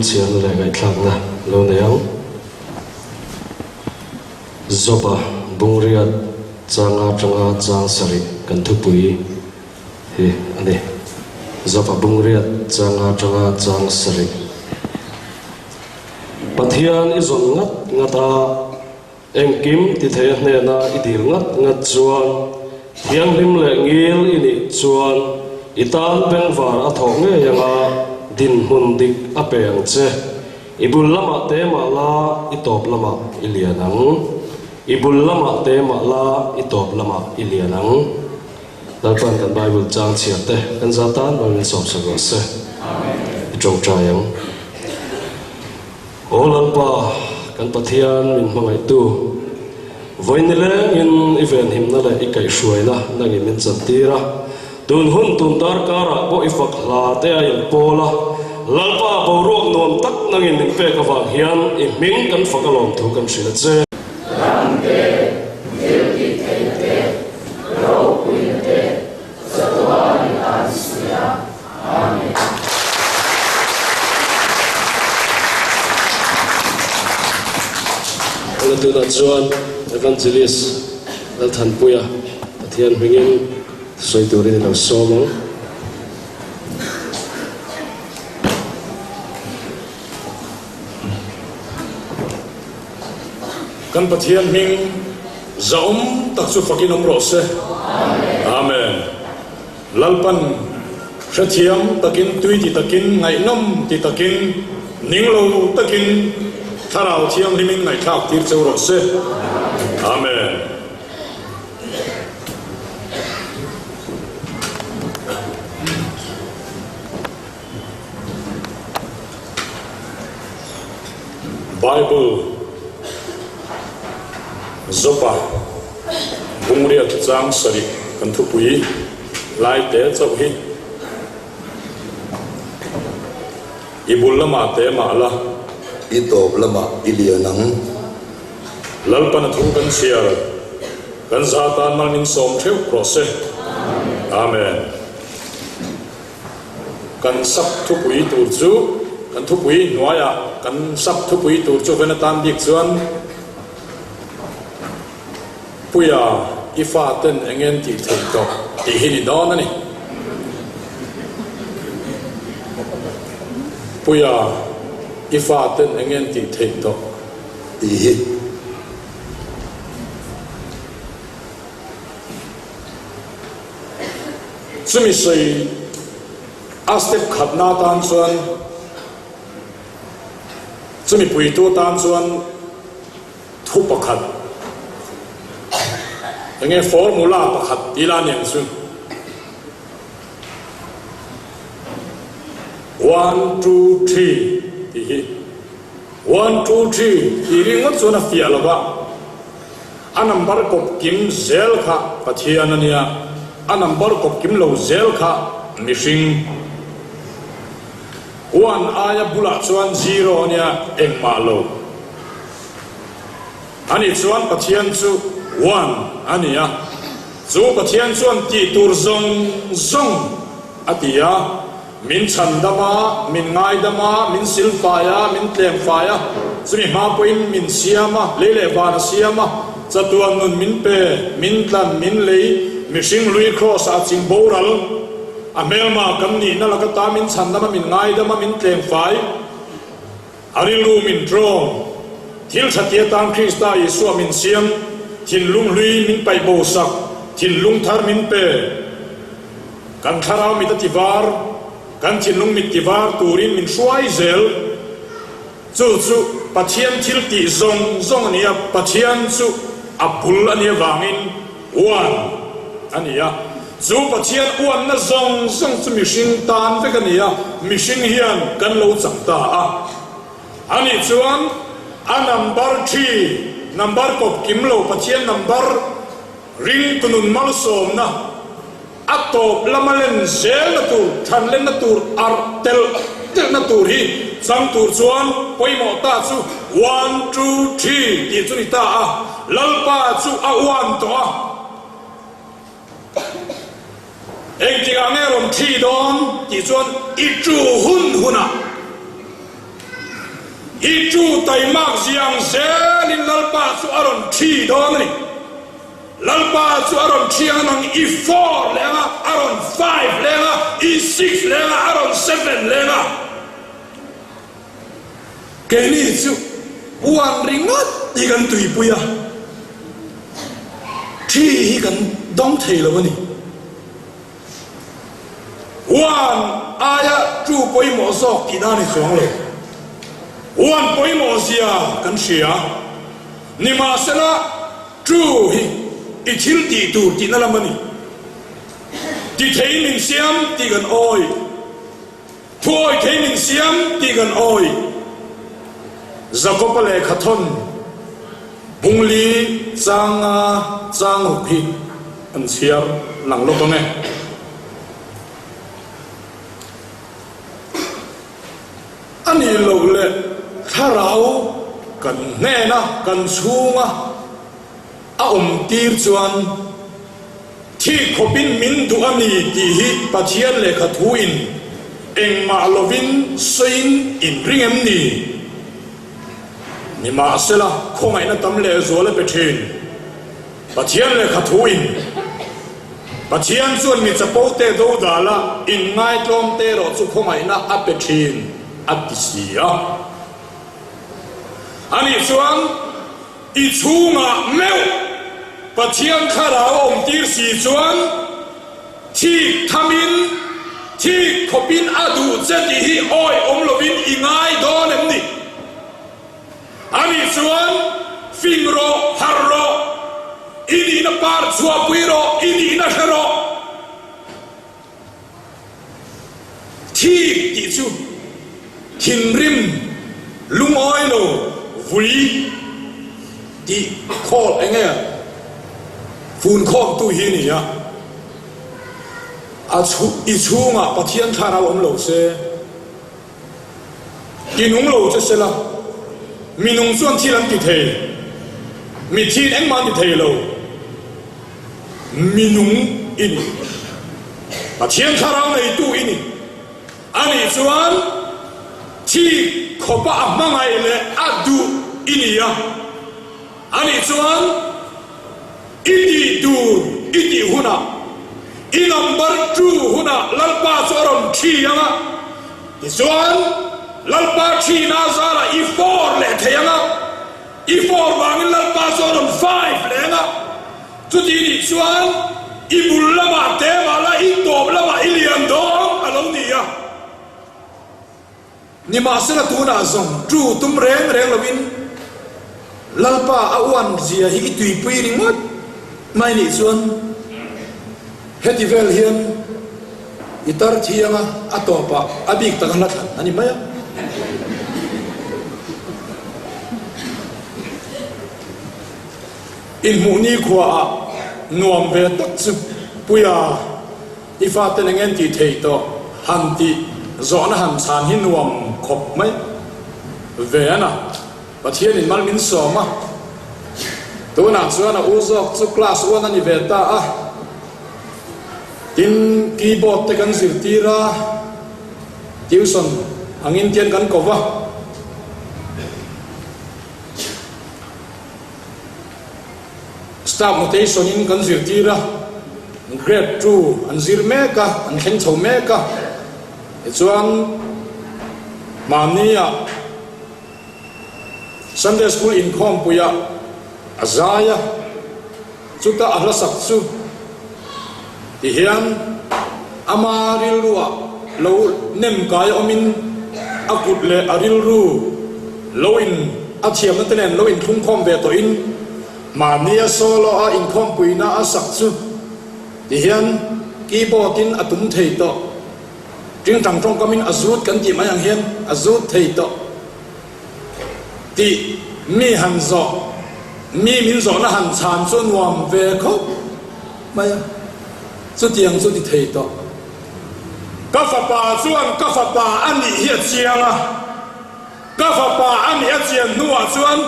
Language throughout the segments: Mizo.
chhiarna leh ngaihthlakna lo nei ang. Joba Bungriat changa atanga chang sarih kan thupui hi a ni. Joba Bungriat changa atanga chang sarih. Pathian i zawn ngat ngat a. Engkim ti thei a hnena i dil ngat ngat chuan, thianghlim leh ngil i nih chuan i tan bengvar a thawh ngei anga dinhmun dik a pe ang che. I bul lamah te mah la i tawp lamah i lian ang. I bul lamah te mah la i tawp lamah i lian ang. Lalpan kan Bible chang chhiar te kan za tan mal min sawmsak rawh se. I tawngtai ang. Aw Lalpa, kan Pathian min hmangaihtu, vawi nilengin i venhimna leh i kaihhruaina nangin min chantir a, tun hun tun darkarah pawh i fak hla te a inpawl a, Lalpa boruak nuam tak nangin min pek avang hian i hming kan fak alawm thu kan hrilh a che. Ram te, thil tih theihna te, ropuina te, chatuan i tan si a. Amen. Hela tunah chuan Evangelist Lalthanpuia Pathian hmingin sawi turin i lo sawm ang. Kan Pathian hming zahawm tak chu fakin awm rawh se. Amen. Lalpan hrethiam takin, tui ti takin, ngaihnawm ti takin, ning lo takin Thlarau Thianghlimin ngaihthlak tir cheu rawh se. Amen. Bible Zopa Bungriat chang sarih kan thupui lai te chauh hi i bul lamah te mah la. I tawp lamah i lian ang. Lalpan a thu kan chhiar kan za tan mal min sawm theuh rawh se. Amen. Kan sap thupui tur chu kan thupui hnuaiah kan sap thupui tur chu ven atan bik chuan Puia i fa ten eng en tih thei tawh tih hi ni dawn a ni. Puia i fa ten eng en tih thei tawh tih hi. Chumi sawi a step khatna atan chuan chumi puitu atan chuan thu pakhat enge formula pakhat tih la aniang chu one two three tih hi one two three tih ringawt chuan a fiah lo va. A number kawp kim zel kha Pathian a nia, a number kawp kim lo zel kha mihring. One aia bulah chuan zero a nia, engmah lo. Ani chuan Pathian chu one a ni a, chu Pathian chuan tih tur zawng zawng a ti a. Min chhandam a, min ngaidam a, min silfai a, min tlengfai a, chumi hma pawhin min siam a, lei leh van a siam a, chatuan nun min pe, min tlan, min lei, mihring lui kraws ah ching boral, a hmelma kan nihna laka ta min chhandam a, min ngaidam a, min tlengfai, a rilru min tawng, thil tha tia tan Krista Isua min siam, thinlung hlui min paih bo sak, thinlung thar min pe. Kan thlarau mit a ti var, kan thinlung mit ti var turin min hruai zel. Chu chu Pathian thil tih zawng zawng a ni a, Pathian chu a bul a nih avangin uan a ni a. Chu Pathian uanna zawng zawng chu mihring tan vek a ni a, mihring hian kan lo chang ta a. Ani chuan a number thi, number kawp kim lo Pathian number, Ringtu nun malsawmna a tawp lama len zelna tur, than lenna tur, arh telh telhna tur hi chang tur chuan pawimawh ta chu one, two, three tih chu ni ta a, Lalpa chu a uan tawh a. Engtikah nge rawn thi dawn tih chuan i tu hun hunah. I chu taimak ziang zelin Lalpa chu a rawn thi dawn a ni. Lalpa chu a rawn thi ang nang i four leng a, a rawn five leng a, i six leng a, a rawn seven leng a. Keini chu one ringawt hi kan tuipui a, thi hi kan dawng thei lo a ni. One aia two pawimawh zawk tihna a ni chuang lo. One pawimawh zia kan hria. Nimahsela, two hi i thil tih tur tihna lam a ni. Ti thei min siam tih kan awi. Thuawi thei min siam tih kan awi. Jakob-a lehkha thawn Bungli changa chang ruk hi an chhiar lang lawk ang e. A nih loh leh thlarau kan hnena kan chhunga a awm tir chuan Thih khawpin min duh a ni tih hi Pathian lehkha thuin engmah lovin sawiin in ring em ni? Nimahsela, khawngaihna tam lehzual a pe thin. Pathian lehkha thuin Pathian chuan mi chapo te do dala inngaitlawm te erawh chu khawngaihna a pe thin a ti si a. Anih chuan. I chhungah meuh Pathian thlarau a awm tir si chuan thik thamin, thik khawpin a duh che tih hi awi awm lovin i ngai dawn em ni? Anih chuan fing rawh, harh rawh, i nihna par chhuahpui rawh, i nihna hre rawh. Thik tih chu thinrim lungawi lo vui tih khawl eng nge fun khawmtu hi a ni a, a i chhungah Pathian thlarau awm lo se, ti nung lo che sela, mi nung chuan thil an ti thei, mithiin engmah an ti thei lo, mi nung i ni, Pathian thlarau neitu i ni, anih chuan thik khawpa a hmangaih leh a duh i ni a, anih chuan i tih tur i tih hunah, i number two hunah Lalpa chu a rawn thi ang a, tichuan Lalpa thina zarah i four leh thei ang a, i four vangin Lalpa chu a rawn five leh ang a, chuti nih chuan i bul lamah te mahla i tawp lamah i lian dawn a lo ni a. Nimahsela tunah zawng tu tum reng reng lovin Lalpa a uan zia hi i tuipui ringawt mai nih chuan heti vel hian i tar thiang a, a tawpah a bik taka hla thlan a ni mai a. Inhmuh nikhuaah nuam ve tak chu Puia. I faten eng en tih thei tawh han tih zawhna han chhan hi nuam khawp mai ve a na. Pathianin mal min sawm a, tunah chuan a u zawk chu class one a ni ve ta a, tin keyboard te kan zirtir a, tuition angin tian kan ko va. Staff notation in kan zirtir a, grade two an zir mek a, an thleng chho mek a, tichuan mahnia Sunday School inkhawmpuiah a zai a, chuta a hlasak chu tihian ama rilruah lo nem kai awmin a kut leh a rilru lo in a thiamna te nen lo inthlungkhawm ve tawhin Mahnia solo a inkhawmpuina a sak chu ti hian keyboard in a tum thei tawh. Tingtang tawngkamin a zut kan tih mai ang hian a zut thei tawh tih mi han zawh, mi min zawhna han chhan chu nuam ve khawp mai a, chutiang chu ti thei tawh. Ka fapa chuan ka fapa a nih hi a chiang a. Ka fapa a nih a chian hnuah chuan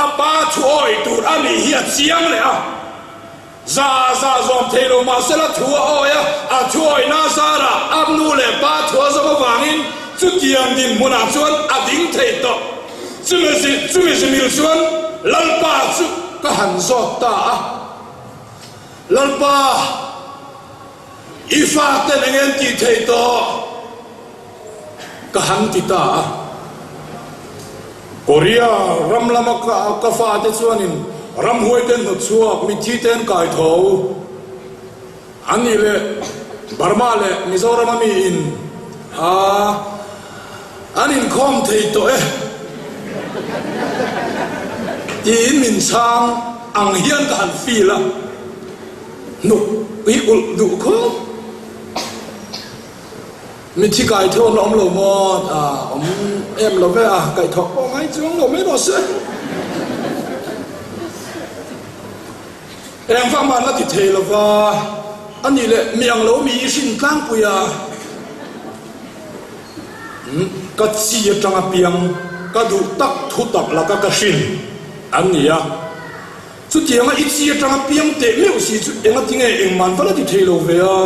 a pa thu awih tur a nih hi a chiang leh a. Za za zawm thei lo mahsela thu a awi a, a thu awihna zarah a nu leh pa thu a zawm avangin chutiang dinhmunah chuan a ding thei tawh. Chumi chumi zimil chuan Lalpa chu ka han zawt ta a, Lalpa, i faten eng en tih theih tawh? Ka han ti ta a. Korea ram lama ka fate chuanin ramhuaiten hnawtchhuak mitthite an kai tho. An nih leh Burma leh Mizoram a mi in a an inkhawm thei tawh e tiin min chhang ang hian ka han feel a, hnuk hi ulh duh khawp. Mithi kaitho an la awm lo maw? A awm em lo ve a, kaihthawh pawh ngai chuang lo mai rawh se. Eng vak mah an la ti thei lo va, a nih leh mi ang lo mi i hrin tlangpui a, ka chi atang a piang ka duh tak thu tak laka ka hrin an ni a, chutianga i chi atang a piang teh meuh si chu engati nge engmah an va la ti thei lo ve a,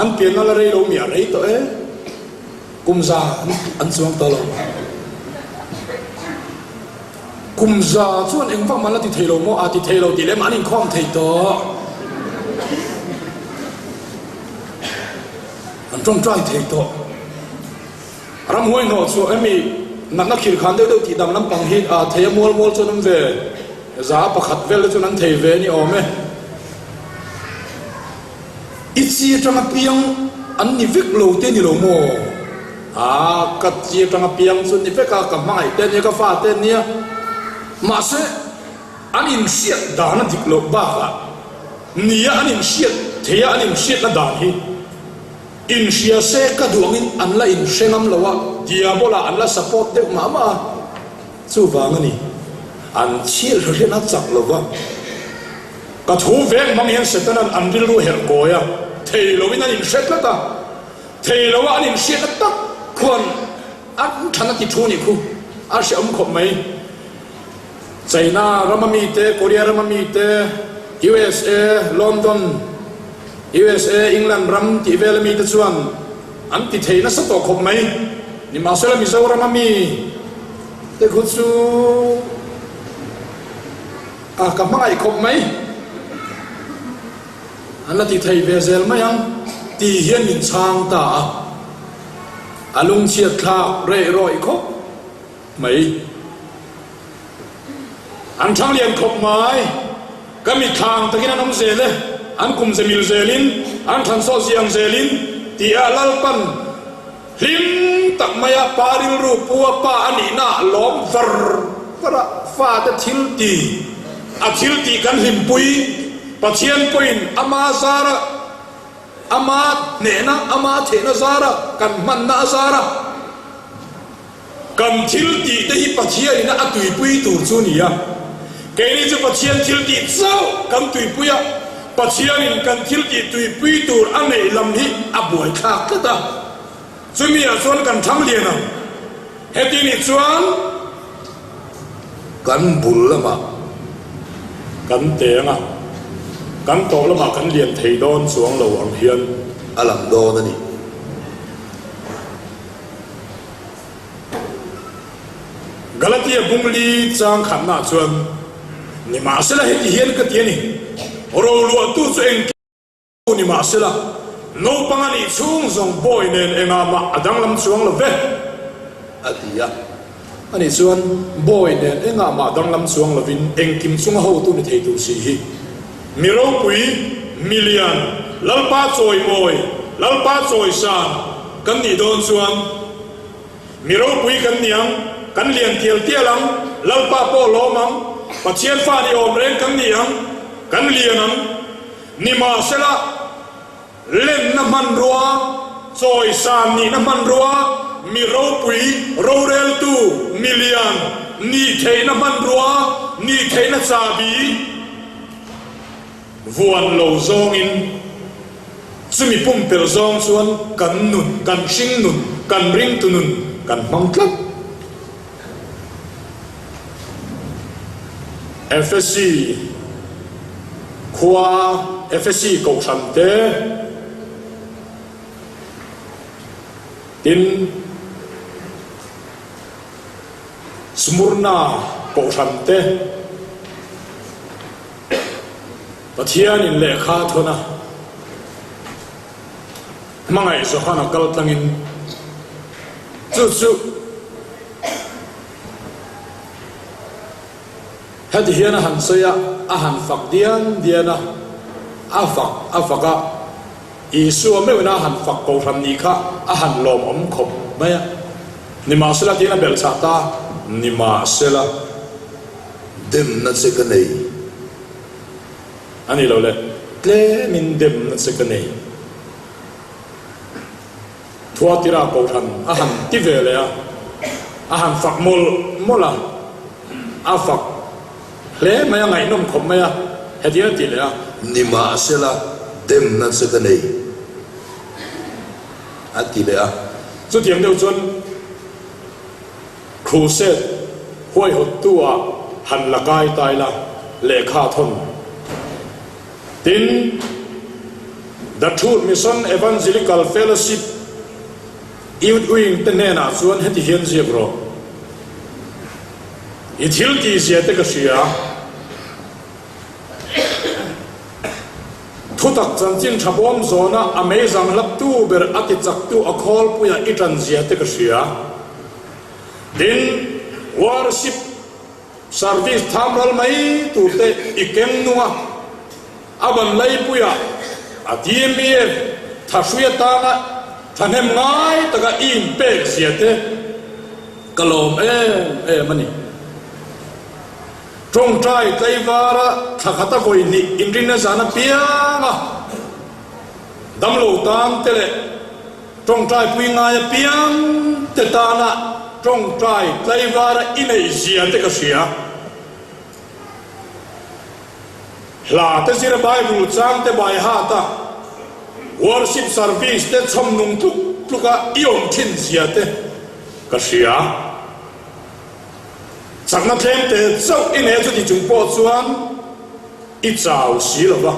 an pianna la rei lo mi a rei tawh e, kum za an chuang tawh lo. Kum za chuan eng vak mah la ti thei lo maw? A ti thei lo tih lem an inkhawm thei tawh. An tawngtai thei tawh. Ramhuai hnawh chu hemi natna khir khan deuh deuh tih dang lampang hi a thei a mual mual chuan awm ve. Za pakhat vel te chuan an thei ve a ni awm e. I chi atanga piang an ni vek lo te ni lo maw? Aa, ka chi atanga piang chu ni vek a, ka hmangaih te ania, ka fa te ania. Mahse, an inhriat dan a dik loh bakah nia an inhriat theia an inhriatna dan hi inhria se ka duh angin an la inhre ngam lo a, Diabola an la support deuh mah mah a. Chuvang a ni, an chhiat hriat a chak lo va. Ka thu veng hmang hian Setanan an rilru herh kawi a, thei loin an inhre tlat a, thei loa an inhriatna tak khuan an than a ti thu nih khu a hrehawm khawp mai. China rama mite, Korea rama mite, USA, London, USA, England ram tih vela mite chuan an ti thei nasa tawh khawp mai. Nimahsela Mizorama mi te khu chu A ka hmangaih khawp mai. An la ti thei ve zel mai ang tih hian min chhang ta a. A lungchhiat thlak reh rawih khawp mai. An thang lian khawp mai. Ka mitthlang takin an awm zel e. An kum ze mil zelin, an thlan sawh ziang zelin tih a Lalpan Hlim tak maia pa rilru pu a pa a nihna ah lawm var var a fate thil ti a thil tih kan hlimpui. Pathian pawhin ama zara ama hnehna ama theihna zara kan hmanna a zara kan thil tih te hi Pathian ina a tuipui tur chu ni a. Keini chu Pathian thil tih chauh kan tuipui a, Pathianin kan thil tih tuipui tur a neih lam hi a buaithlak tlat a. Chumi ah chuan kan thang lian ang. Heti nih chuan. Kan bul lamah kan teng a, kan tawh lamah kan lian thei dawn chuang lo ang hian. A lang dawn a ni. Galatia bungli chang khatnaah chuan, Nimahsela heti hian ka ti a ni, Roluahtu chu engkim lo nimahsela, naupang a nih chhung zawng bawi nen engah mah a danglam chuang lo ve, a ti a. Ani chuan, Bawi nen engah mah danglam chuang lovin engkim chunga hotu ni thei tur si hi. Mi ropui, mi lian, Lalpa chawimawi, Lalpa chawisan kan nih dawn chuan, Mi ropui kan ni ang, kan lian tial tial ang, Lalpa pawh lawm ang, Pathian fa ni awm reng kan ni ang, kan lian ang. Nimahsela, lenna hmanrua, chawisan nihna hmanrua, mi ropui, roreltu, mi lian, nih theihna hmanrua, nih theihna chahbi, Vuan lo zawngin, chumi pumpelh zawng chuan kan nun, kan hring nun, kan ringtu nun kan hmang tlat. Efesi khua, Efesi kohhran te, tin. Smurna Kohhran te Pathianin lehkha a thawn a, hmangaih Johana kal tlangin chu chu heti hian a han sawi a, a han fak dian dian a, a fak a fak a. Isua meuhin a han fak kohhran nih kha a han lawmawm khawp mai a. Nimahsela tiin a belhchhah ta. Nimahsela. Demna che ka nei. A ni lo le, tlemin demna che ka nei. Thuatira kohhran a han ti ve leh a, a han fak mawlh mawlh a, a fak hle mai a, ngaihnawm khawp mai a, hetiang a ti leh a. Nimahsela demna che ka nei, a ti leh a. Chutiang deuh chuan Crusade huaihawttu-ah han la kai ta ila, lehkha a thawn. Tin, The Truth Mission Evangelical Fellowship Youth Wing te hnenah chuan heti hian ziak rawh, I thil tihzia te ka hria. Thutak chanchin tha bawm zawna a meizang hlaptu ber a tichaktu a khawlpuia i tanzia te ka hria. Tin, Worship. Service tham ral mai tur te i keng nung a, a ban laipuiah a DMEF thahrui atana thahnem ngai taka i inpek zia te ka lawm em em a ni. Tawngtai tlaivara thla khata vawi hnih inrinna zan apiang a, damlo tan te leh Tawngtaipui ngai apiang te tana tawngtai tlaivara i neih zia te ka hria. Hla te zira Bible chang te bai hat a, worship service te chhawm nung tluk tluk a i awm thin zia te ka hria. Chakna tlem te chauh i nei chuti chung pawh chuan i chau si lo va.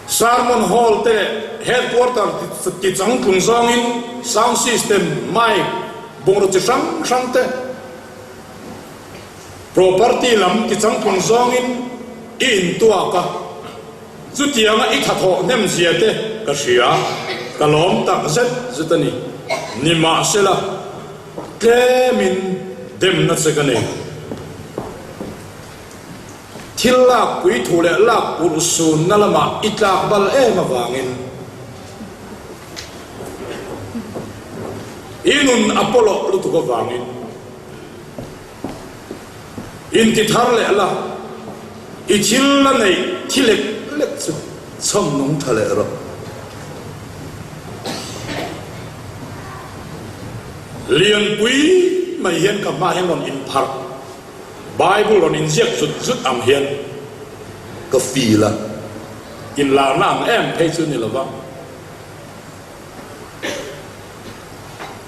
Sermon Hall te Headquarter ti changtlung zawngin sound system, mic, bungraw chi hrang hrang te, property lam ti changtlung zawngin i intuak a, chutianga i thathawh hnem zia te ka hria, ka lawm tak zet zet a ni. Nimahsela, tlemin demna che ka nei. Thil lak pui thu leh lak urh sunna lamah i tlak bal em avangin i nun a pawlawh lutuk avangin inti thar leh la, i thil la neih thi lek lek chu chhawm nung tha leh rawh. Lianpui mai hian ka hma hian rawn inpharh. Bible rawn inziak zut zut ang hian ka feel a. Inlarna ang em phei chu ni lova.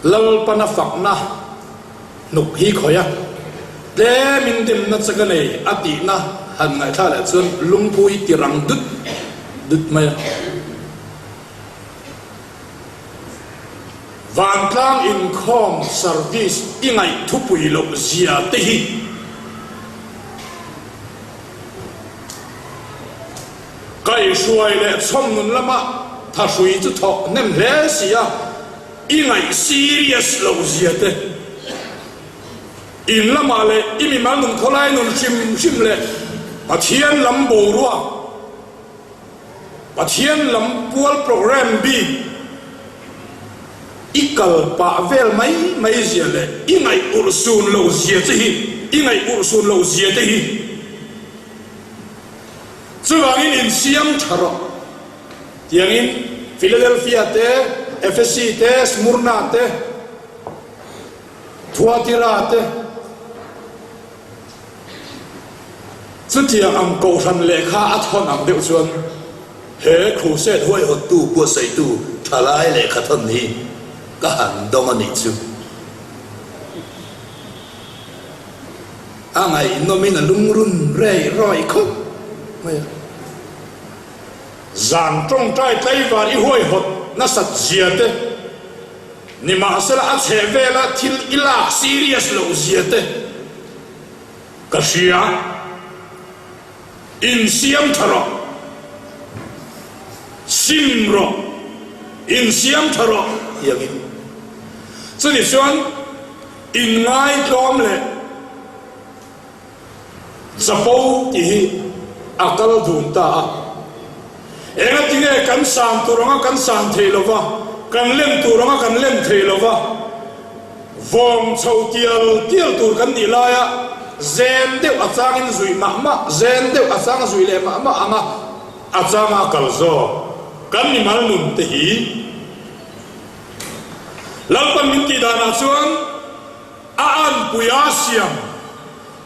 Lalpana fakna hnuk hi khawih a, tlem in demna che ka nei a tihna han ngaihthla leh chuan lungphu hi ti rang dut dut mai a. Vantlang inkhawm service i ngaih thupui loh zia te hi kaihhruai leh chhawm nun lama thahrui chu thawk hnem hle si a, i ngaih serious loh zia te, in lamah leh i mimal nun khawlai nun hrim hrim leh Pathian lam boruak, Pathian lam pual programme bik i kal pah vel mai mai zia leh i ngaih urhsun lo zia che hi, i ngaih urhsun lo zia te hi chuvangin insiam tha rawh. Tiangin Philadelphia te, Ephesi te, Smurna te, Thuatira te, Chutiang ang kohhran lehkha a thawn ang deuh chuan he crusade huaihawttu buatsaihtu thalai lehkha thawn hi ka han dawng a nih chu. A ngaihnawmin a lungrun rei rawi khawp mai a. Zan tawngtai tlaivar i huaihawt nasat zia te. Nimahsela a chhehvela thil i lak serious loh zia te ka hria. Insiam tha rawh. Sim rawh. Insiam tha rawh ti angin. Chuni chuan inngaitlawm leh chapo tih hi a kal dun ta a. Engatinge kan san tur anga kan san thei lo va, kan lem tur anga kan lem thei lo va, Vawng chho tial tial tur kan nih laia zen deuh a changin zuih mah mah, zen deuh a chang zuih leh mah mah anga a changa kal zawk kan mimal nun te hi Lalpan min tih danah chuan a anpui a siam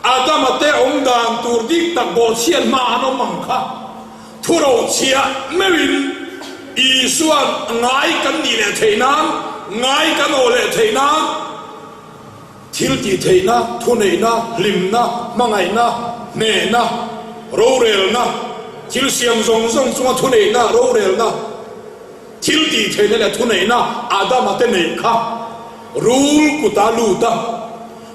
Adama te awm dan tur dik tak bawhchhiat hma an awm ang kha Thurochhiah meuhin Isua'n ngai kan nih leh theih nan, ngai kan awh leh theih nan, thil tih theihna, thuneihna, hlimna, hmangaihna, hnehna, rorelna, thil siam zawng zawng chunga thuneihna, rorelna, thil tih theihna leh thuneihna Adama te neih kha rul kuta lut a,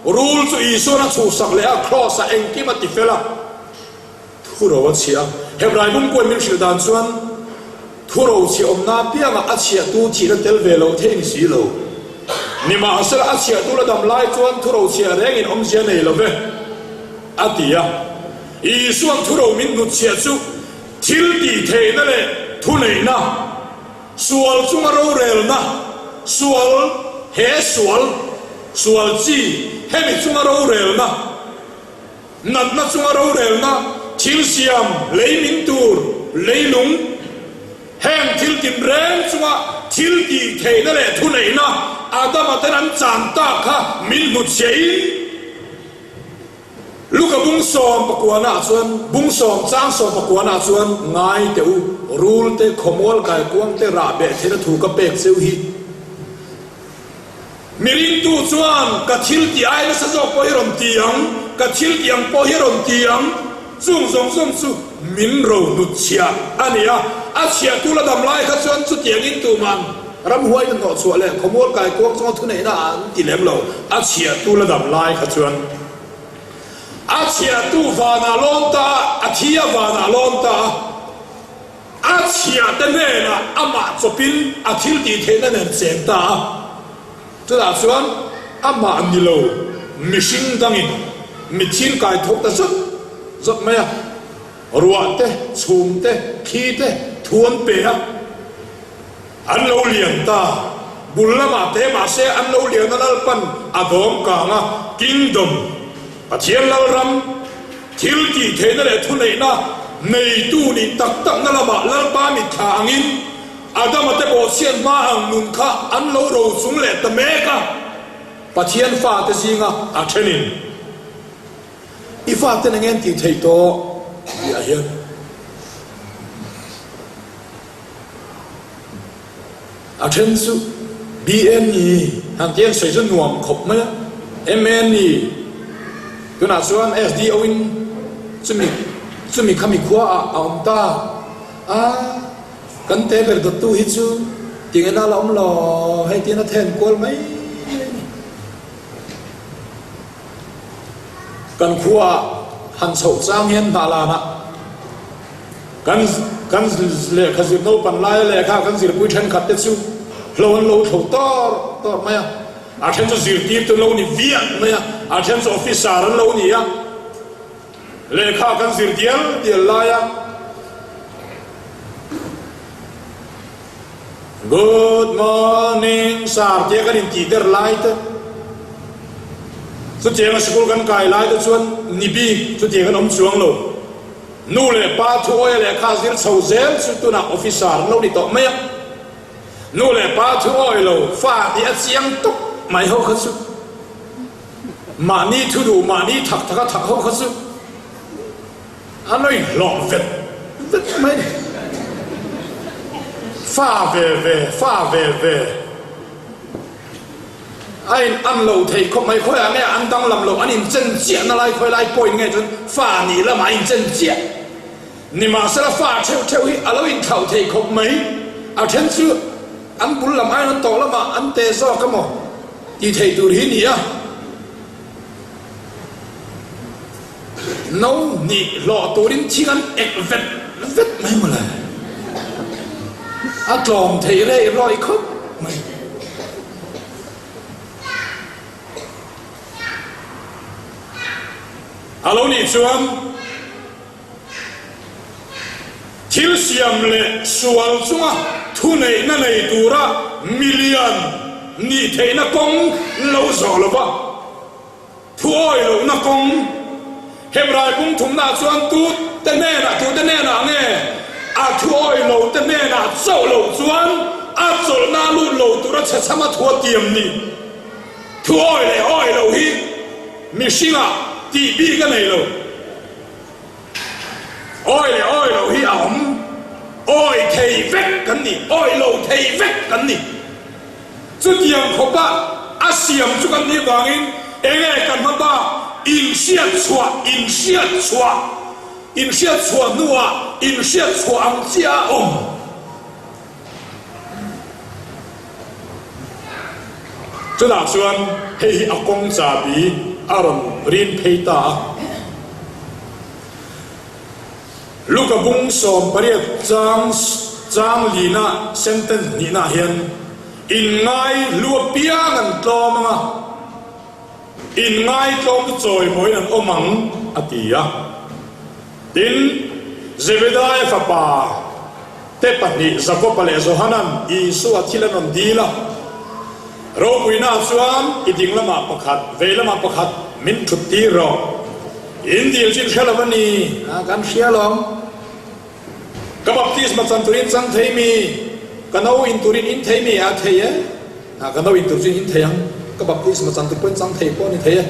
rul chu Isua'n a chhuhsak leh a, Kraws-ah engkim a tifel a. Thuro a chhiah a. Hebrai bungkuan min hrilh dan chuan thuro chhiah awmna apiangah a chhiahtu thihna tel ve lo thei ni si lo. Nimahsela a chhiahtu la dam lai chuan thuro chhiah rengin awmzia nei lo ve, a ti a. Isua'n thuro min hnutchhiah chu thil tih theihna leh thuneihna, sual chunga rorelna, sual, he sual, sual chi, hemi chunga rorelna, Natna chunga rorelna, thil siam, lei min tur, leilung, heng thil tinreng chunga thil tih theihna leh thuneihna Adama ten an chan tak kha min hnutchhiahin Luka bung sawm pakuanah chuan bung sawm chang sawm pakuanah chuan ngai teh u, rul te, khawmual kaikuang te rah beh theihna thu ka pek cheu hi. Mi ringtu chuan, Ka thil tih ai nasa zawk pawh hi rawn ti ang, ka thil tih ang pawh hi rawn ti ang. Chung zawng zawng chu min ro hnut chhiah a ni a. A chhiahtu la dam lai kha chuan chutiangin tuman ramhuai na hnawhchhuah leh khawmual kaikuang chunga thuneihna ah an ti lem lo. A chhiahtu la dam lai kha chuan a chhiahtu vanah lawn ta a, a thi a vanah lawn ta a. A chhiahte hnenah amah chawpin a thil tih theihna nen cheng ta a. Chutah chuan amah ni lo mihring dangin mithin kai thawk ta zawt zawt mai a, ruah te, chhum te, thli te thu an pe a, an lo lian ta. Bul lamah te mahse an lo lian a Lalpan a dawm kang a, Kingdom, Pathian Lalram, Thil tih theihna leh thuneihna neitu nih tak takna lamah Lalpa mitthla angin Adama te bawhchhiat hma ang nun kha an lo ro chung leh ta mek a. Pathian fate zinga a thenin i faten eng en tih theih tawh tihah hian A then chu BN ni han tih an sawi chu nuam khawp mai a, MN ni tunah chuan SDO in chumi chumi khami khua ah a awm ta a, kan te ber dawttu hi chu tinge na la awm lo hei tiin a then kual mai mai a ni. Kan khua ah han chhoh chang hian hnahlan ah Kan kan lehkha zir naupan laia lehkha kan zirpui thenkhat te chu hlo an lo thlo tawr tawr mai a, a then chu zirtirtu an lo ni viah mai a, a then chu officer an lo ni a, lehkha kan zir dial dial laia Good morning sir tia kan intih der lai te chutianga sikul kan kai lai te chuan ni bik chutiang an awm chuang lo. Nu leh pa thu awia lehkha zir chho zel chu tunah officer an lo ni tawh mai a. Nu leh pa thu awi lo fa tih a chiang tawp mai ho kha chu mahni thu duh mahni thak thak a thak ho kha chu an lo inhlawh vet vet mai a ni. Fa ve ve, fa ve ve. A in an lo thei khawp mai, khawiah nge an danglam loh, an inchen chiah na lai khawi lai point nge chuan fa nih lamah a inchen chiah. Nimahsela fa theuh theuh hi a lo inthlauh thei khawp mai, a then chu. An bul lam aiin an tawh lamah an te zawk emaw tih theih tur hi ni a. No hnih hlawh turin thing an ek vet vet mai mawle. A tlawm theih rei rawih khawp mai. A lo nih chuan thil siam leh sual chunga thuneihna nei tura milian nih theihna kawng lo zawh lo va, thu awi lohna kawng Hebrai bung thumnaah chuan tute hnenah tute hnenah nge a thu awi lote hnenah chauh loh chuan a chawlhna lut lo tura chhechhama thu a tiam ni. Thu awi leh awi loh hi mihringah tih bik a nei lo. Awi leh awi loh hi a awm. Awi thei vek kan ni, awi lo thei vek kan ni. Chutiang khawpa a siam chu kan nih vangin enge kan hma bak inhriat chhuah, inhriat chhuah, inhriat chhuah hnuah inhriat chhuah ang chiah a awm. Chutah chuan hei hi a kawng chahbi a rawn rin phei ta a. Luka bung 18 chang chang lina sentence hnihnaah hian inngai hlu apiang an tlawm ang a, inngai tlawm chu chawimawiin an awm ang a ti a. Tin, Zebedaia fapa te pahnih Jakoba leh Johanan Isua thil an rawn dil a. Ropuina chuan i ding lamah pakhat, vei lamah pakhat min thut tir rawh. In dil chin hre lo a ni. A, kan hria lawm. Ka baptisma chan turin chan thei mi, ka no in turin in thei mi a thei e. A, ka no in tur chu in thei ang, ka baptisma chan tur pawhin chan thei pawh a ni thei e.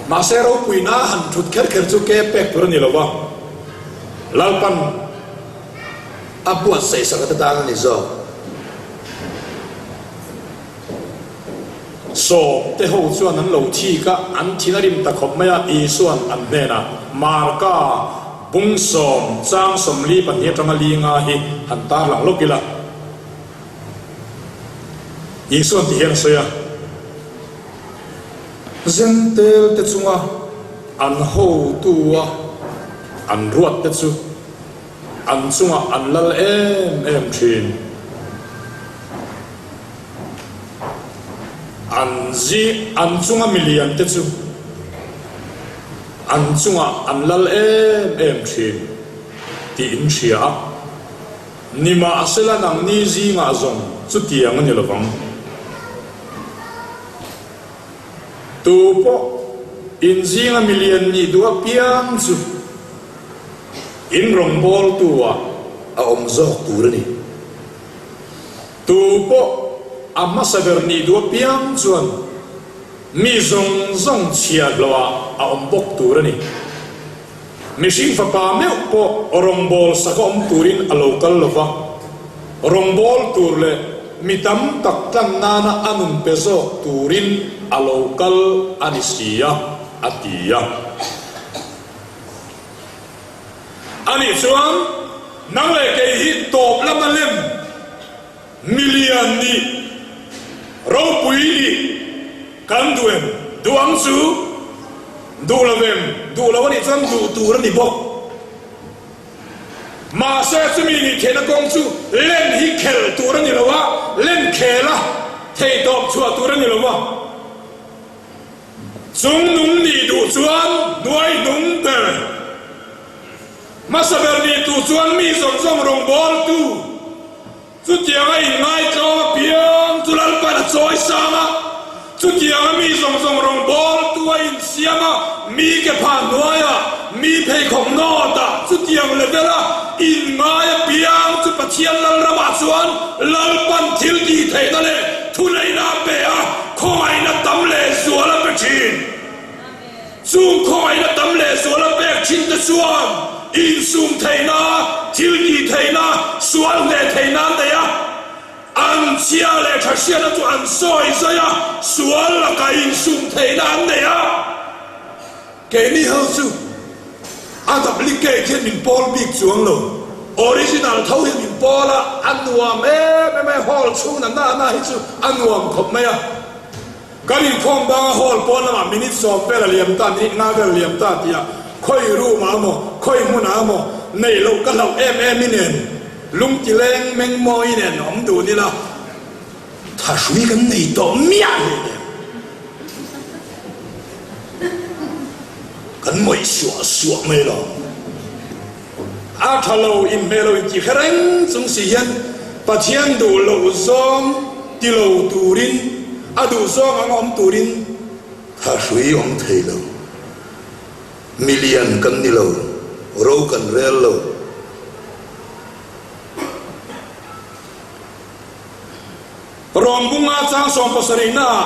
Mahse ropuina han thut kher kher chu ke pek tur a ni lo va, Lalpan a buatsaih sak ata tan a ni zawk. Sawm te ho chuan an lo thik a, an thin a rim ta khawp mai a, Isua'n an hnenah, Marka bung sawm chang 42 atanga li nga hi han tarlang lawk ila. Isua'n ti hian a sawi a, Zentel te chunga an hotu a an ruat te chu an chungah an lal em em thin. An zi an chunga milian te chu an chungah an lal em em thin tih in hria a. Nimahsela nangni zingah zawng chutiang a ni lovang. Tu pawh in zinga milian nih duh apiang chu in rawngbawltu ah a awm zawk tur a ni. Tu pawh a hmasa ber nih duh apiang chuan mi zawng zawng chhiahhlawh ah a awm bawk tur a ni. Mihring fapa meuh pawh rawngbâwl saka awm turin a lo kal lo va, rawngbâwl tur leh mi tam tak tlan nana a nun pe zawk turin a lo kal a ni si a, a ti a. Ani chuan, Nang leh kei hi tawp lama lem Milian nih, ropui nih kan duh em? Duh ang chu duh lo em? Duh lo a nih chuan duh tur a ni bawk. Mahse chumi nih theihna kawng chu len hi khel tur a ni lo a, len khel a theihtawp chhuah tur a ni lo a. Chung nung nih duh chuan hnuai hnung ber. Hmasa ber nih tu chuan mi zawng zawng rawngbawltu chutianga inngaitlawm apiang chu Lalpan a chawi sang a, chutianga mi zawng zawng rawngbawltu a insiam a, mi ke phah hnuaia mi pheikhawk nawtah chutiang levela inngai apiang chu Pathian Lalramah chuan Lalpan thil tih theihna leh thuneihna a pe a, khawngaihna tam leh zual a pe thin. Chung khawngaihna tam leh zual a pek thin te chuan insum theihna, thil tih theihna, sual hneh theihna an nei a. An chhia leh tha hriatna chu an sawi zai a, sual lakah insum theihna an nei a. Keini ho chu a duplicate hian min pawl bik chuang lo. Original tho hi min pawl a, a nuam em em a, hall chhung na na na hi chu a nuam khawp mai a. Kan inkhawm banga hall pawn lamah minute sawm vel a liam ta, minute nga vel a liam ta tih ah khawi room ah emaw, khawi hmun ah emaw neih loh ka hlauh em em i nen, lungti leng meng mawi nen awm dun ila thahrui kan nei tawh miah hlei nen kan mawih suah suah mai lo. A tha lo, inhmeh lo intih hre reng chung si hian Pathian duh loh zawng ti lo turin, a duh zawng anga awm turin thahrui awm thei lo. Milian kan ni lo, ro kan rel lo. Rawng bunga chang sawmpasarihna ah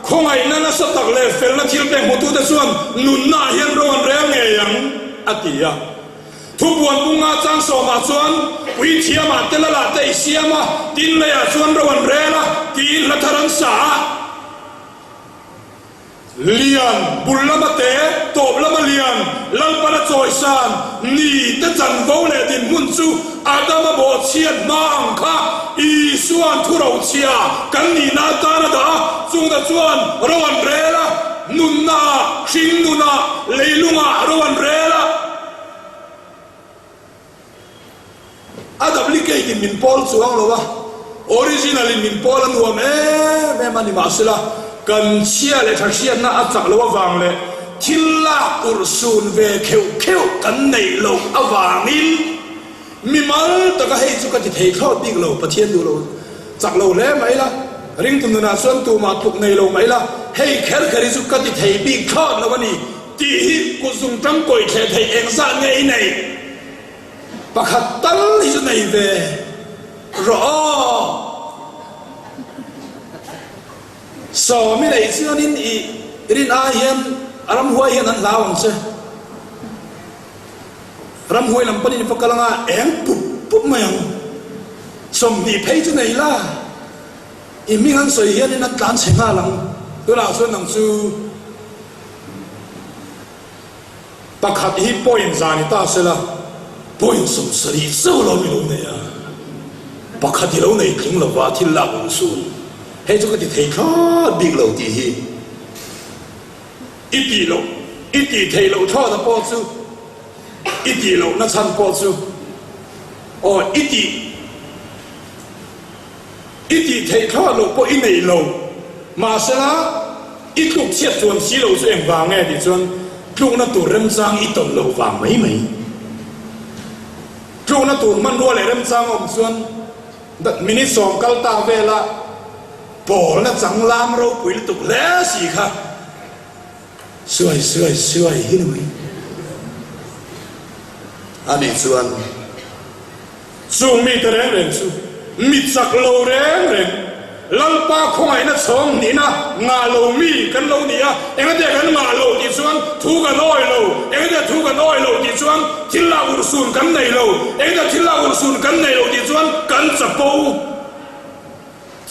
khawngaihna nasa tak leh felna thil pek hmutute chuan nunna ah hian ro an rel ngei ang, a ti a. Thupuan bunga chang sawmah chuan puithiamah te lalah te i siam a, tin leiah chuan ro an rel a, tiin hla thar an sa a. Lian, bul lama te, tawp lama lian, Lalpana chawisan, ni te chanvo leh dinhmun chu Adama bawhchhiat hma ang kha Isua'n thurochhia kan nihna atan a dah a, chungte chuan ro an rel a, nunnaah, hringnunah, leilungah ro an rel a. A duplicate in min pawl chuang lo a, original in min pawl a nuam em em a ni mahsela kan chhia leh tha hriatna a chak loh avang leh thil lak urhsun ve kheuh kheuh kan neih loh avangin mimal taka hei chu ka ti thei thlawt bik lo, Pathian duh lo chak lo hle mai la, ringtu nunah chuan tumah tluk nei lo mai la, hei kher kher hi chu ka ti thei bik thlawt lo a ni. Tih hi kut zung tangkawi thleh theih eng zat nge i neih? Pakhat tal hi chu nei ve rawh aw. Sawm i neih chuanin i rin ai hian ramhuai hian an hlau ang che. Ramhuai lam panin i va kal anga eng pup pup mai ang. 20 phei chu nei la, i hming an sawi hianin an tlan chhe nghal ang. Tunah chuan nang chu. Pakhat hi point za ni ta sela, point 70 zauh lo mi lo nei a, pakhat hi lo nei tling lova thil lak ul sun, hei chu ka ti thei thlawt bik lo tih hi i tih loh, i tih theih loh thlawt a pawh chu i tih loh na chhan pawh chu aw i tih I tih theih thlawt loh pawh i nei lo. Mahsela, i tluk chhiat chuan si lo chu engvang nge tih chuan tlukna tur remchang i tawn loh vang mai mai. Tlukna tur hmanrua leh remchang a awm chuan minute sawm kal ta vela pawlna changlam ropui lutuk hle si kha Suai suai suai hi ni mai. Ani chuan Chung mite reng reng chu mi chak lo reng reng, Lalpa khawngaihna chhawng hnihna ngah lo mi kan lo ni a, engate kan ngah lo tih chuan thu kan awi lo, engate thu kan awi lo tih chuan thil lak urhsun kan nei lo, engate thil lak urhsun kan nei lo tih chuan kan chapo.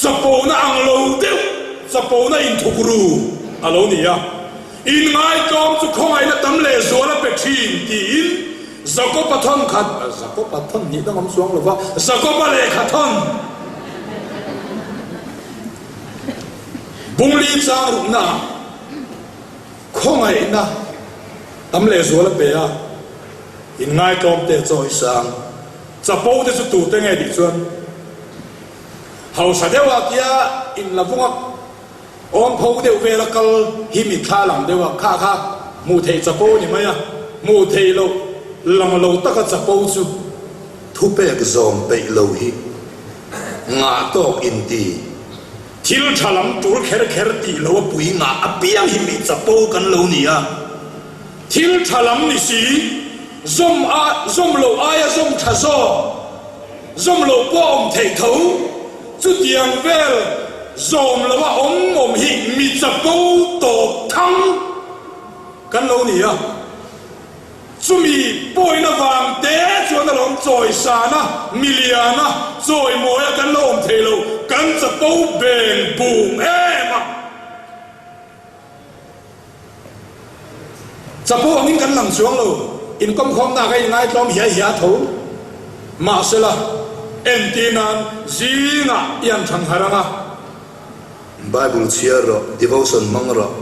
Chapona ang lo deuh, chapona inthukru a lo ni a. Inngaitawm chu khawngaihna tam leh zual a pe thin tiin Jakob-a thawn khat, Jakob-a thawn nih dangam chuang lo va, Jakob-a lehkha thawn Bungli chang ruknaah khawngaihna tam leh zual a pe a, inngaitawm te chawisang chapo te chu tute nge tih chuan, Hausa deuh ah tia in la vung a, awm pho deuh vel a kal hi mitthla lang deuh a, kha kha hmuh theih chapo ni mai a, hmuh theih loh lang lo taka chapo chu. Thupek zawm peih lo hi ngah tawk in ti. Thil tha lam tul kher kher tih lo a pui ngah apiang hi mi chapo kan lo ni a. Thil tha lam ni si, zawm a zawm loh aia zawm tha zawk. Zawm loh pawh a awm theih tho. Chutiang vel zawm lo a awm awm hi mi chapo tawp thang kan lo ni a. Chumi pawhin avang te chuan a lawm chawisan a, milian a, chawimawi a kan lo awm thei lo, kan chapo beng bung em a. Chapo angin kan lang chuang lo, inkawmkhawmna ka inngai tlawm hiai hiai tho. Mahsela, entir nan zingah i an thang harh ang a. Bible chhiar rawh, devotion hmang rawh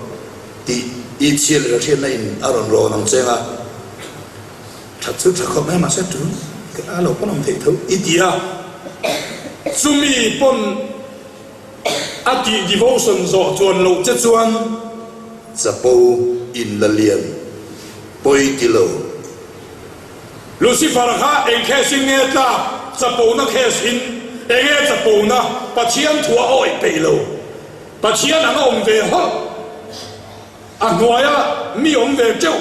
tih i chhiar leh hriatna in a rawn rawn ang cheng a. That chu tha khawp mai mahse tul a lo pawn awm theih tho i ti a. Chumi pawn a tih devotion zawh chuan loh che chuan. Chapo in la lian pawi ti lo. Lucifer kha eng case in nge tlak? Chapona case in enge chapona? Pathian thu a awih peih lo. Pathian ang a awm ve hawlh. A hnuaia mi awm ve teuh.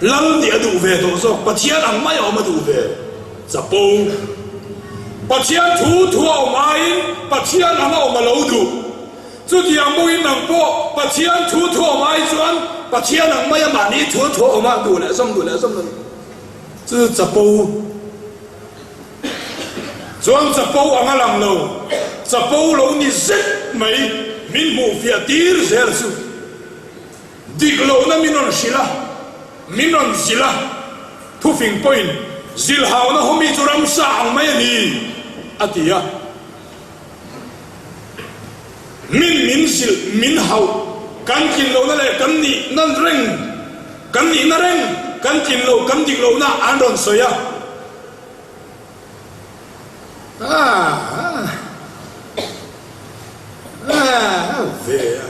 Lal nih a duh ve tawh zawk. Pathian ang mai a awm a duh ve. Chapo. Pathian thu thu a awm aiin Pathian ang a awm a lo duh. Chutiang bawkin nang pawh Pathian thu thuam ai chuan Pathian ang maia mahni thu thuam a duh leh zawm duh leh zawm lo chu chapo chuan chapo ang a lang lo, chapo lo ni zet mai min hmuh fiah tir zel chu dik lohna min rawn hrilh a, min rawn zilh a, thufing pawhin zilhauna hawmi chu ramsa ang mai a ni a ti a. Min min zilh, min hauh, kan tlin lohna leh kan nihna reng, kan nihna reng, kan tlin loh, kan dik lohna an rawn sawi a. Ah, ah, ve a.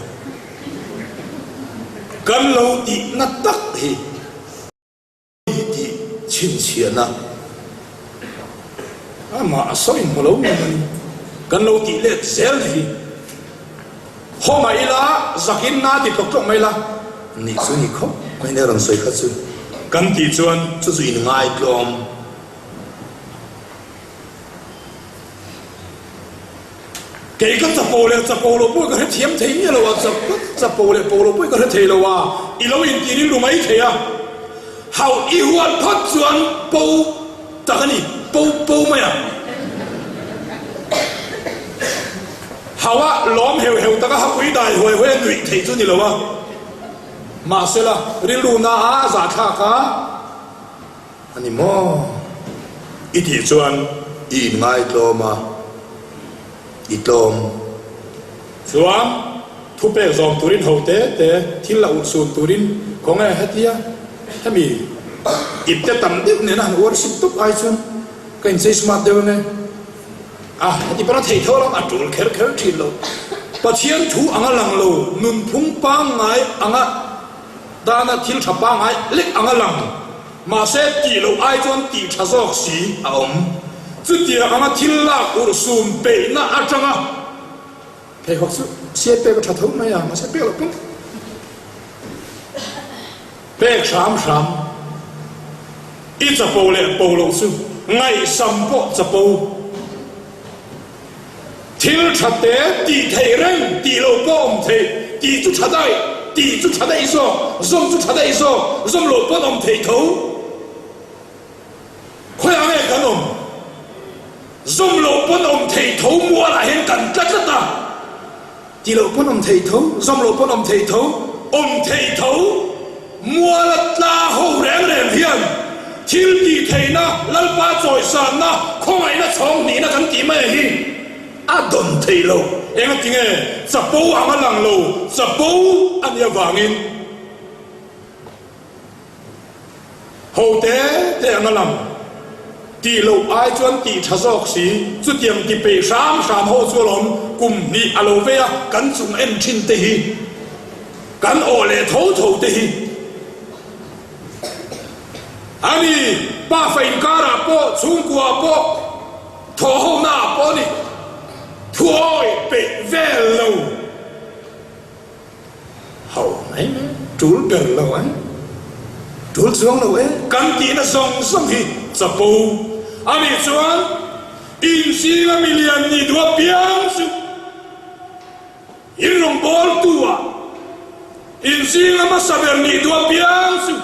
Kan lo tihna tak hi. I tih chhinchhiahna amah a sawi hmu lo ngam a ni. Kan lo tih let zel hi haw mai ila, zakin na ti tlawk tlawk mai ila. Nih chu ni khawp mai nia rawn sawi kha chu. Kan tih chuan chu chu in ngaitlawm. Kei ka chapo leh chapo lo pawh ka hre thiam thei miah lo a, chapo leh po lo pawh ka hre thei lo a, i lo inti rilru mai thei a, hauh i huat phawt chuan po tak a ni, po po mai a, hauh a lawm heu heu tak a, hapui dai huai huai a nuih theih chu ni lo a, mahsela rilru na a a zahthlak a. A ni maw? I tih chuan i inngai tlawm a, i tlawm. Chuan thupek zawm turin ho te te thil la urhsun turin khawnge hetia hemi ipte tam deuh nena han worship tawp ai chuan ka inchei smart deuh ange. A heti pawn a theih tho lam a tul kher kher thin lo. Pathian thu anga lang lo, nunphung pangngai anga Tana thil tha pangngai lek ang a lang. Mahse, tih loh ai chuan tih tha zawk si a awm. Chutiang anga thil lak urhsun peihna atanga pheikhawk chu siai pek a tha tho mai a, mahse pek loh pawn pek hram hram. I chapo leh po loh chu ngaihsam pawh chapo. Thil tha te tih theih reng, tih loh pawh awm theih, tih chu tha daih, tih chu tha daih zawk, zawm chu tha daih zawk, zawm loh pawn awm theih tho. Khawiah nge kan awm? Zawm loh pawn awm theih tho mualah hian kan tla tlat a. Ti loh pawn awm thei tho, zawm loh pawn awm thei tho. Awm thei tho, muala tla ho reng reng hian thil tih theihna, Lalpa chawisanna, khawngaihna chhawng hnihna kan tih mai hi a dawn thei lo. Engatinge chapo ang a lang lo, chapo a nih avangin. Ho te te anga lang tih loh ai chuan tih tha zawk si, chutiang ti peih hram hram ho chu alawm kum hnih a lo vei a, kan chung en thin te hi, kan awh leh tho tho te hi a ni. Pafa inkarah pawh, chhungkuaah pawh, thawhhonaah pawh a ni, thuawi peih vel lo. Ho mai mai, tul ber lo e, tul chuang lo e. Kan tihna zawng zawng hi chapo a nih chuan inzinga milian nih duh apiang chu in rawngbawltu ah inzinga hmasa ber nih duh apiang chu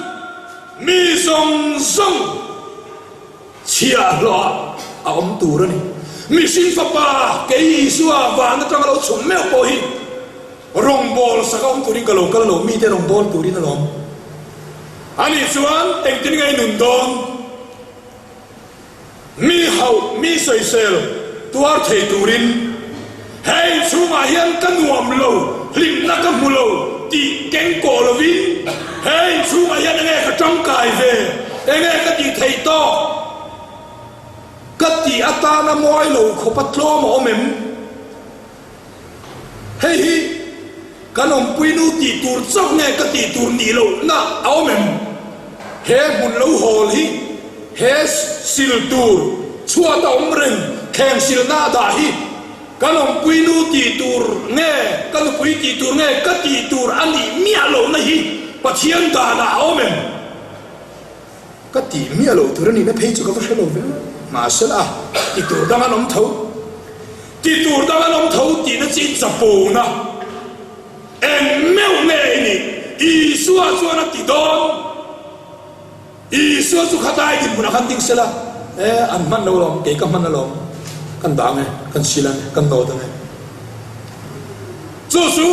mi zawng zawng chhiahhlawh ah a awm tur a ni. Mihring fapa kei Isua van atanga lo chhung meuh pawh hi Rawngbâwl sak a awm turin ka lo kal lo, mite rawngbâwl turin alawm. Ani chuan engtin nge i nun dawn? Mi hauh, mi sawisel tuar thei turin he inchhungah hian ka nuam lo, hlimna ka hmu lo tih keng kawh lovin he inchhungah hian enge ka tangkai ve, enge ka tih theih tawk ka tih atana mawi lo khawpa tlawm a awm em? Hei hi kan awmpuinu tih tur chauh nge ka tih tur nih lohna a awm em? He hmun lo hawl hi he sil tur chhuat a awm reng thleng silna a dah hi kan awmpuinu tih tur nge ka nupui tih tur nge ka tih tur a nih miah lohna hi Pathian danah a awm em? Ka tih miah loh tur a nihna phei chu ka va hre lo ve. Mahsela a ti tur dang an awm tho. Ti tur dang an awm tho tihna chi chapona eng meuh nge i nih? Isua chuan a ti dawn. Isua chu khatlai dinhmunah khan ding sela, E, an hman lo alawm, kei ka hman alawm, kan dah ang e, kan sil ang e, kan nawt ang e. Chu chu.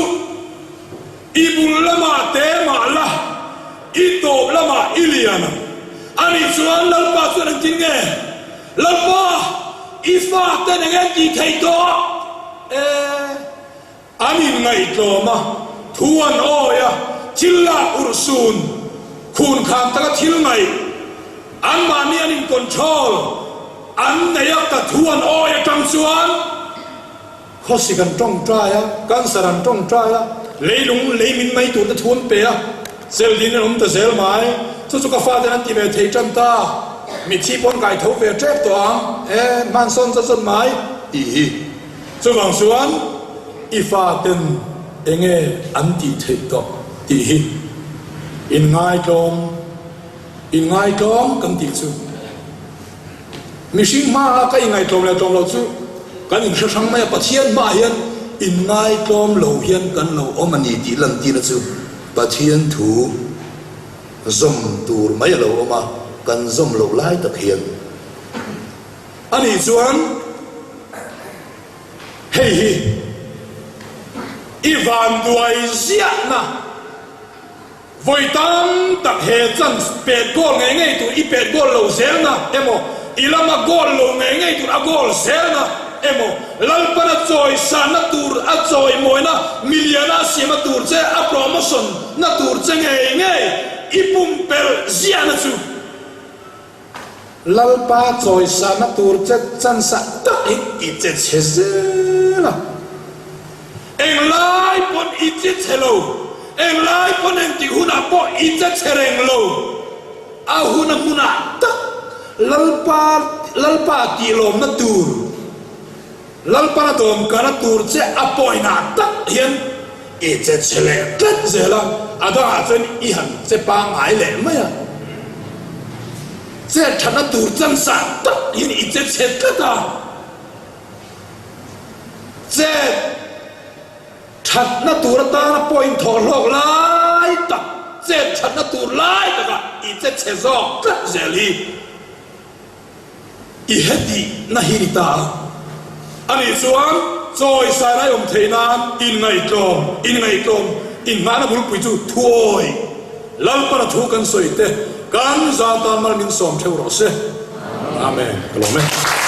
I bul lamah te mah la, i tawp lamah i lian ang. Ani chuan Lalpa chuan engtin nge? Lalpa, i faten eng en tih theih tawh? E, an inngaihtlawm a, thu an awi a, thil lak urhsun, khun khan taka thil ngaih, anmahni an in-control, an nei a, ka thu an awi atang chuan, Khawsik an tawngtai a, cancer an tawngtai a, leilung lei min mai tur te thu an pe a, cell din an awm ta zel mai. Chu chu ka faten an ti ve thei tan ta, mitthi pawn kai tho ve tep tawh ang, e, hmansawn zat zat mai tih hi. Chuvang chuan i faten enge an tih theih tawh tih hi inngaitlawm, inngaitlawm kan tih chu. Mihring hmaah ka inngaihtlawm leh tlawm loh chu kan inhre hrang mai a, Pathian hmaah hian inngaihtlawm lo hian kan lo awm a ni tih lantirna chu Pathian thu zawm tur mai a lo awm a, kan zawm loh lai tak hian. Ani chuan hei hi i vanduai ziahna. Vawi tam tak he chance pet goal ngei ngei tur i pet goal lo zelna emaw, i lama goal lo ngei ngei tur a goal zelna emaw, Lalpan a chawi sanna tur a chawimawina miliana a siamna tur che a promotion na tur che ngei ngei i pumpelh ziahna chu. Lalpa chawisana tur che chansa tak hi i che chhe zel a. Englai pawn i che chhe lo, englai pawn engtik hunah pawh i che chhe reng lo. A hun a hmunah tak Lalpa Lalpa tihlawmna tur, Lalpan a dawmkana tur che a pawinah tak hian i che chhe leh tlat zel a, a dangah chuan i han che pangngai leh mai a. Chet thatna tur chansah tak hian i che chhe tlat a, chet thatna tur atana point thawh hlawk lai tak, chet thatna tur lai takah i che chhe zawk tlat zel hi. I heti na hi ni ta a. Ani chuan chawi sailai awm theih nan inngaihtlawm, inngaihtlawm, inngahna bulpui chu thuawi Lalpana thu kan sawi te kan zan tan mal min sawm theuh rawh se. Amen. Ka lawm e.